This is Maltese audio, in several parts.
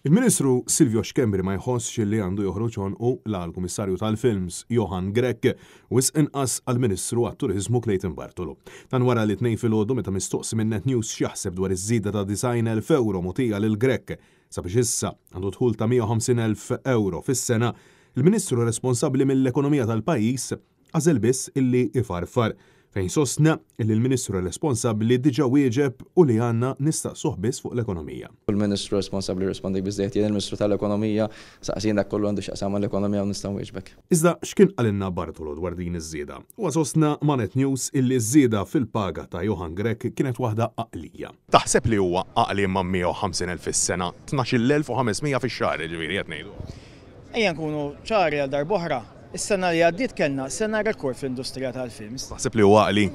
Il-Ministru Silvio Schembri ma jħossx li għandu joħroġ għonqu la għall-Kummissarju tal-Films Johann Grech u wisq inqas għall-Ministru għat-Turiżmu Clayton Bartolo. Dan wara li t-Tnejn filgħodu meta mistoqsi minn Net News x'jaħseb dwar iż-żieda ta' 90,000 ewro mogħtija lil Grech sabiex issa għandu dħul ta' 150,000 ewro fis-sena, il-Ministru responsabbli mill-ekonomija tal-pajjiż Għażel biss illi ifarfar, fejn sostna illi l-Ministru responsabbli diġà wieġeb u li għandna nistaqsuh biss fuq l-ekonomija. Il-Ministru responsabbli rrispondik biżżejjed. Jien il-Ministru tal-Ekonomija, saqsini dak kollu għandu x'jaqsam mal-ekonomija u nista' nwieġbek. Iżda x'kien qalilna Bartolo dwar din iż-żieda? Huwa sostna ma' Net News illi ż-żieda fil-paga ta' Johann Grech kienet waħda għaqlija. Taħseb li huwa għaqli imma 150,000 fis-sena, 12,500 fix-xahar jiġifieri qed ngħidu. Ejja nkunu ċari għal darb'oħra, is-sena li għaddiet kellna sena rekord fl-industrija tal-films. Taħseb li huwa għaqli?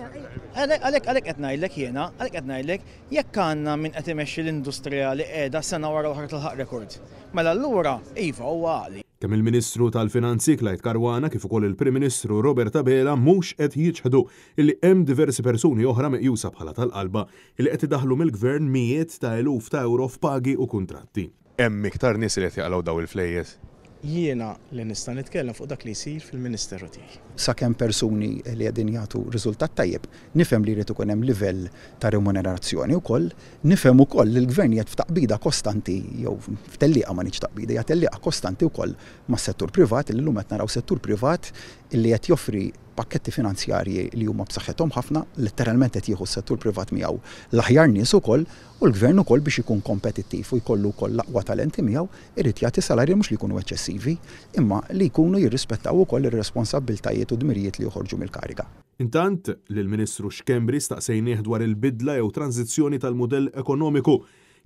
Għalhekk għalhekk qed ngħidlek jiena, għalhekk qed ngħidlek, jekk għandna min qed imexxi l-industrija li qiegħda sena wara l-oħra tilħaq rekord, mela allura iva huwa għaqli. Kemm il-Ministru tal-Finanzi Clyde Caruana kif ukoll il-Prim Ministru Robert Abela mhux qed jiċħdu illi hemm diversi persuni oħra meqjusa bħala tal-qalba illi qed idaħħlu mill-Gvern mijiet ta' eluf ta' ewro f'pagi u kuntratti. Hemm iktar nies li qed jaqilgħu dawn il-flejjes? Jiena li nista' nitkellem fuq dak li jsir fil-Ministeru tiegħi. Sakemm persuni li qegħdin jagħtu riżultat tajjeb, nifhem li jrid ikun hemm livell ta' remunerazzjoni wkoll, nifhem ukoll li l-Gvern qiegħed f'taqbida kostanti jew f'tellieqa ma ngħidx taqbida, hija tellieqa kostanti wkoll mas-settur privat li llum qed naraw settur privat li qed joffri pakketti finanzjarji li huma b'saħħithom ħafna, letteralment qed jieħu s-settur privat miegħu l-aħjar nies ukoll U l-Gvern ukoll biex ikun kompetittiv u jkollu wkoll l-aqwa talenti miegħu, irid jagħti salarji mhux li jkunu eċċessivi, imma li jkunu jirrispettaw ukoll ir-responsabbiltajiet u dmirijiet li joħorġu mill-kariga. Intant, lill-Ministru Schembri staqsejnieh dwar il-bidla jew tranżizzjoni tal-mudell ekonomiku,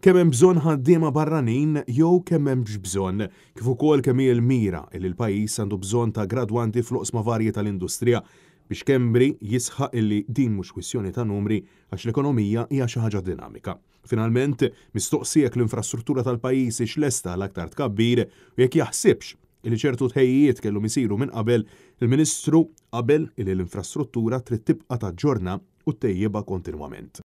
kemm hemm bżonn ħaddiema barranin jew kemm m'hemmx bżonn, kif ukoll kemm hi l-mira illi l-pajjiż għandu bżonn ta' gradwanti fl-oqsma varji tal-industrija, biex Schembri jisħaq illi din mhux kwistjoni ta' numri għax l-ekonomija hija xi ħaġa dinamika. Finalment, mistoqsi jekk l-infrastruttura tal-pajjiż hix lesta għal aktar tkabbir u jekk jaħsibx li ċertu tħejjijiet kellhom isiru minn qabel, il-Ministru qabel li l-infrastruttura trid tibqa' taġġorna u ttejjibha kontinwament.